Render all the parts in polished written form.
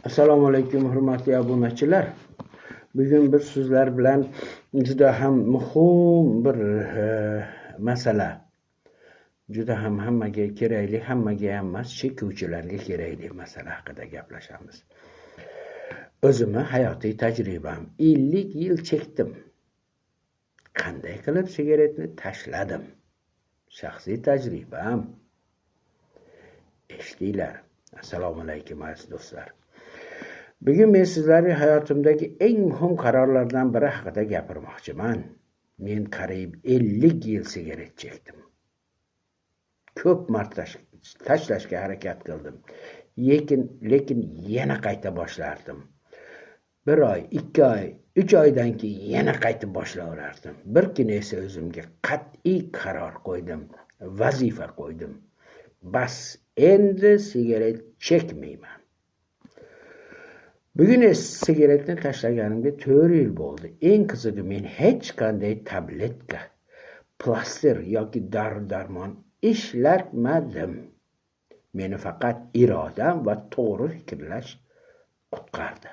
Assalomu alaykum hurmatli obunachilar. Bugun biz sizlar bilan juda ham muhim bir masala, juda ham hammaga kerakli, hammaga ham emas, chekuvchilarga kerakli masala haqida gaplashamiz. O'zimni hayotiy tajribam 50 yil chekdim. Qanday qilib sigaretni tashladim? Shaxsiy tajribam. Eshitinglar. Assalomu alaykum aziz do'stlar. Bugun men sizlarga hayotimdagi eng muhim qarorlardan biri haqida gapirmoqchiman. Men qariyb 50 yil sigaret chekdim. Ko'p marta tashlashga harakat qildim. Lekin yana qayta boshlardim. 1 oy, 2 oy, 3 oydan keyin yana qaytib boshlayverardim. Bir kuni esa o'zimga qat'iy qaror qo'ydim, vazifa qo'ydim. Bas, endi sigaret chekmayman. Bugun esa sigaretni tashlaganimga 4 yil bo'ldi. Eng qizig'i, men hech qanday tabletka, plastir yoki dori-darmon ishlatmadim. Meni faqat irodam va to'g'ri fikrlash qutqardi.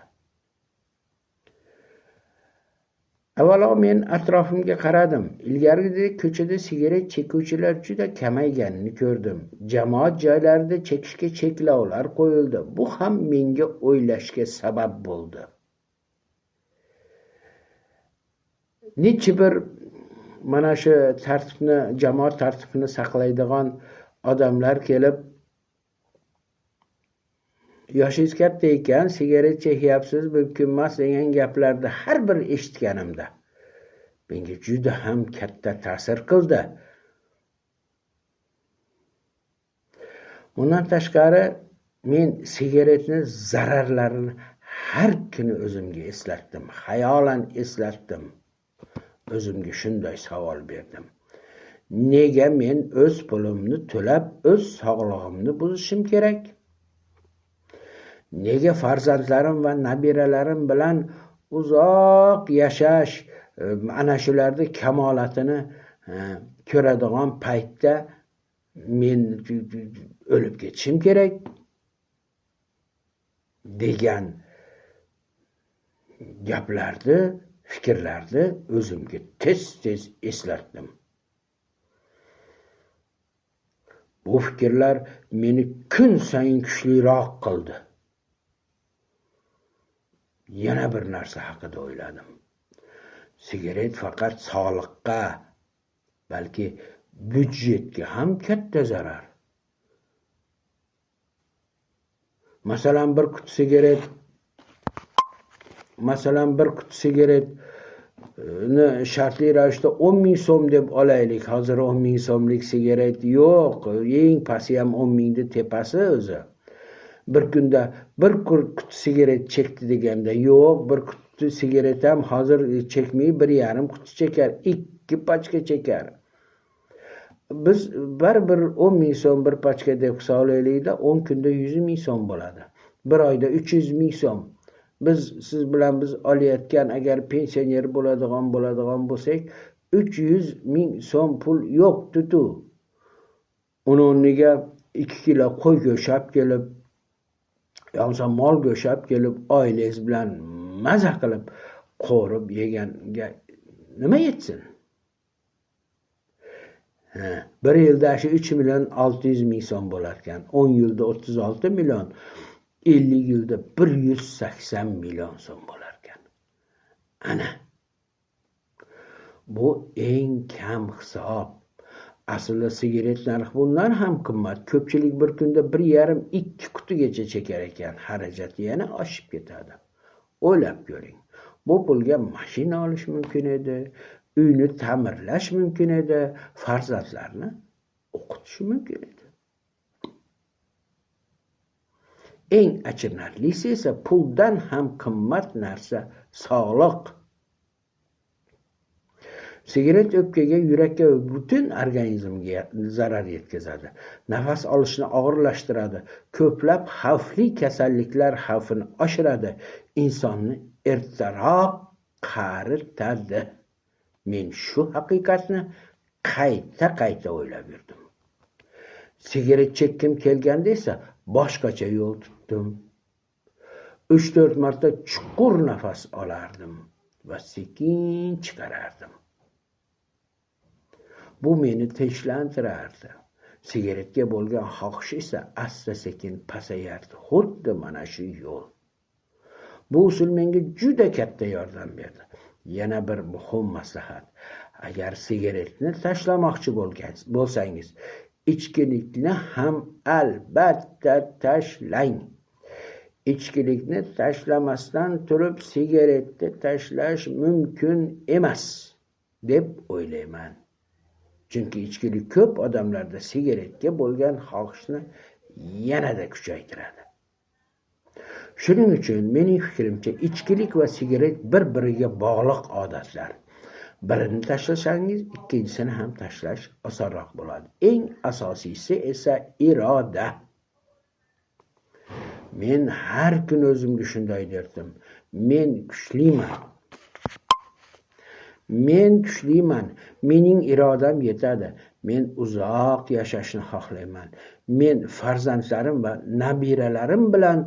Avvalo men atrofimga qaradim. Ilgarigidek ko'chada sigaret chekuvchilar juda kamayganini ko'rdim. Jamoat joylarida chekishga cheklovlar qo'yildi. Bu ham menga o'ylashga sabab bo'ldi. Necha bir mana shu tartibni, jamoat tartibini saqlaydigan odamlar kelib, yoshingiz katta ekan, sigaret chekyapsiz, mumkin emas degan gaplarni har bir eshitganimda menga juda ham katta ta'sir qildi. Bundan tashqari men sigaretni zararlarini har kuni o'zimga eslatdim, xayolan eslatdim. O'zimga shunday savol berdim. Nega men o'z pulimni to'lab, o'z sog'lig'imni buzishim kerak? Nega farzandlarim va nabiralarim bilan uzoq yashash, ana shularni kamolatini ko'radigan paytda men o'lib ketishim kerak degan gaplarni, fikrlarni o'zimga tez-tez eslatdim. Bu fikrlar meni kun sayin kuchliroq qildi. Yana bir narsa haqida o'yladim. Sigaret faqat sog'liqqa, balki byudjetga ham katta zarar. Masalan, bir quti sigaretni shartli ravishda 10 ming so'm deb olaylik. Hozir 10 ming so'mlik sigaret yo'q. Eng pasti ham 10 mingni tepasi o'zi. Bir kunda bir quti sigaret chekdi deganda yo'q, bir quti sigaret ham hozir chekmay 1,5 quti chekar, 2 pachka chekar. Biz baribir 10 ming so'm bir pachka deb hisoblaylikda, 10 kunda 100 ming so'm bo'ladi. Bir oyda 300 ming so'm. Biz siz bilan biz olayotgan, agar pensioner bo'ladigan bo'lsak, 300 ming so'm pul yo'q tutu. Uni o'rniga 2 kilo qo'y go'shti olib kelib, yo'qsa mol go'shti olib kelib, oilangiz bilan maza qilib qo'rib yeganga nima yetsin? Bir yilda shu 3 million 600 ming so'm bo'lar ekan. 10 yilda 36 million, 50 yilda 180 million so'm bo'lar ekan. Ana. Bu eng kam hisob. Aslida sigaret narxi bundan ham qimmat. Ko'pchilik bir kunda 1,5-2 qutigacha chekar ekan. Xarajati yana oshib ketadi. O'ylab ko'ring. Bu pulga mashina olish mumkin edi, uyni ta'mirlash mumkin edi, farzandlarni o'qitish mumkin edi. Eng achinarlisi esa puldan ham qimmat narsa sog'liq. Sigaret o'pkaga, yurakka va butun organizmga zarar yetkazadi. Nafas olishni og'irlashtiradi, ko'plab xavfli kasalliklar xavfini oshiradi, insonni ertaroq qaritadi. Men shu haqiqatni qayta-qayta o'ylab yurdim. Sigaret chekkim kelganda esa boshqacha yo'l tutdim. 3-4 marta chuqur nafas olardim va sekin chiqarardim. Bu meni tinchlantirardi. Sigaretga bo'lgan xohish esa asta-sekin pasayardi. Xuddi mana shu yo'l. Bu usul menga juda katta yordam berdi. Yana bir muhim maslahat. Agar sigaretni tashlamoqchi bo'lsangiz, ichkilikni ham albatta tashlang. Ichkilikni tashlamasdan turib sigaretni tashlash mumkin emas deb o'ylayman. Chunki ichkilik ko'p odamlarda sigaretga bo'lgan xohishni yanada kuchaytiradi. Shuning uchun mening fikrimcha ichkilik va sigaret bir-biriga bog'liq odatlar. Birini tashlasangiz, ikkinchisini ham tashlash osonroq bo'ladi. Eng asosiysi esa iroda. Men har kuni o'zimga shunday derdim. Men kuchliman. Men kuchliman. Mening irodam yetadi. Men uzoq yashashni xohlayman. Men farzandlarim va nabiralarim bilan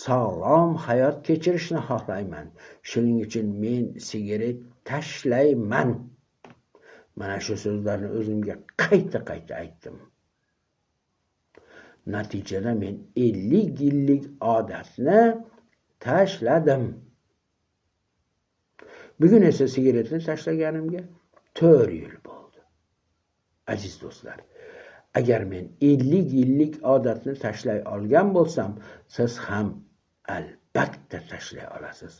sog'lom hayot kechirishni xohlayman. Shuning uchun men sigaret tashlayman. Mana shu so'zlarni o'zimga qayta-qayta aytdim. Natijada men 50 yillik odatni tashladim. Bugun esa sigaretni tashlaganimga 4 yil bo'ldi. Aziz do'stlar, agar men 50 yillik odatni tashlay olgan bo'lsam, siz ham albatta tashlay olasiz.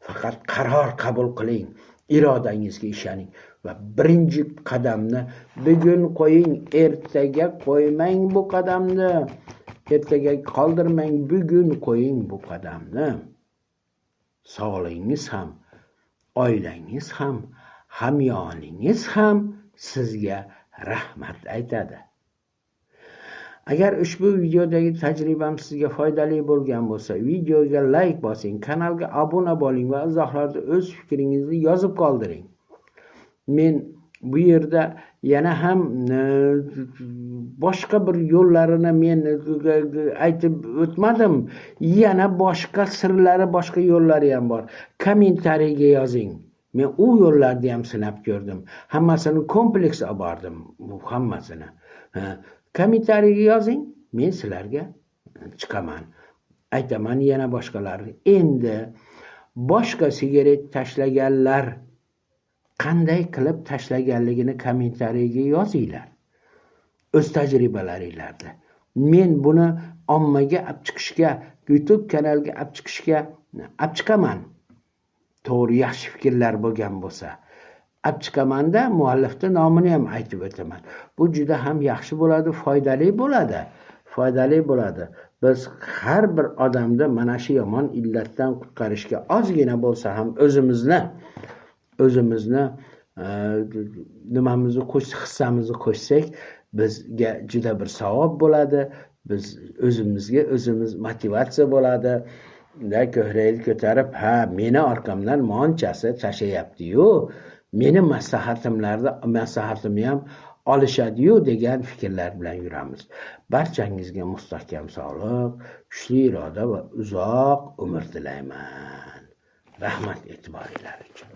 Faqat qaror qabul qiling, irodangizga ishoning va birinchi qadamni bugun qo'ying, ertaga qo'ymang bu qadamni. Ertaga qoldirmang, bugun qo'ying bu qadamni. Sog'ligingiz ham, oilangiz ham, hamyoningiz ham sizga rahmat aytadi. Agar ushbu videodagi tajribam sizga foydali bo'lgan bo'lsa, videoga like bosing, kanalga obuna bo'ling va izohlarda o'z fikringizni yozib qoldiring. Men bu yerda yana ham boshqa bir yo'llarini men aytib o'tmadim. Yana boshqa sirlari, boshqa yo'llari ham bor. Kommentariyaga yozing. Men u yo'llarni ham sinab ko'rdim. Hammasini kompleks olib bordim, bu hammasini. Kommentariyaga yozing, men sizlarga chiqaman. Aytaman yana boshqalarni. Endi boshqa sigaret tashlaganlar qanday qilib tashlaganligini kommentariyaga yozinglar. O'z tajribalaringizda. Men buni ommaga olib chiqishga, YouTube kanalga olib chiqishga olib chiqaman. To'g'ri, yaxshi fikrlar bo'lgan bo'lsa, olib chiqamanda muallifning nomini ham aytib o'taman. Bu juda ham yaxshi bo'ladi, foydali bo'ladi. Foydali bo'ladi. Biz har bir odamni mana shu yomon illatdan qutqarishga ozgina bo'lsa ham o'zimizni nimamizni hissamizni qo'shsak, bizga juda bir savob bo'ladi. Biz o'zimizga o'zimiz motivatsiya bo'ladi. Da ko'hrakni ko'tarib, ha, meni orqamdan monchasi tashlayapti-yu, meni maslahatimni ham olishadi-yu degan fikrlar bilan yuramiz. Barchangizga mustahkam sog'liq, kuchli iroda va uzoq umr tilayman. Rahmat e'tiboringlar uchun.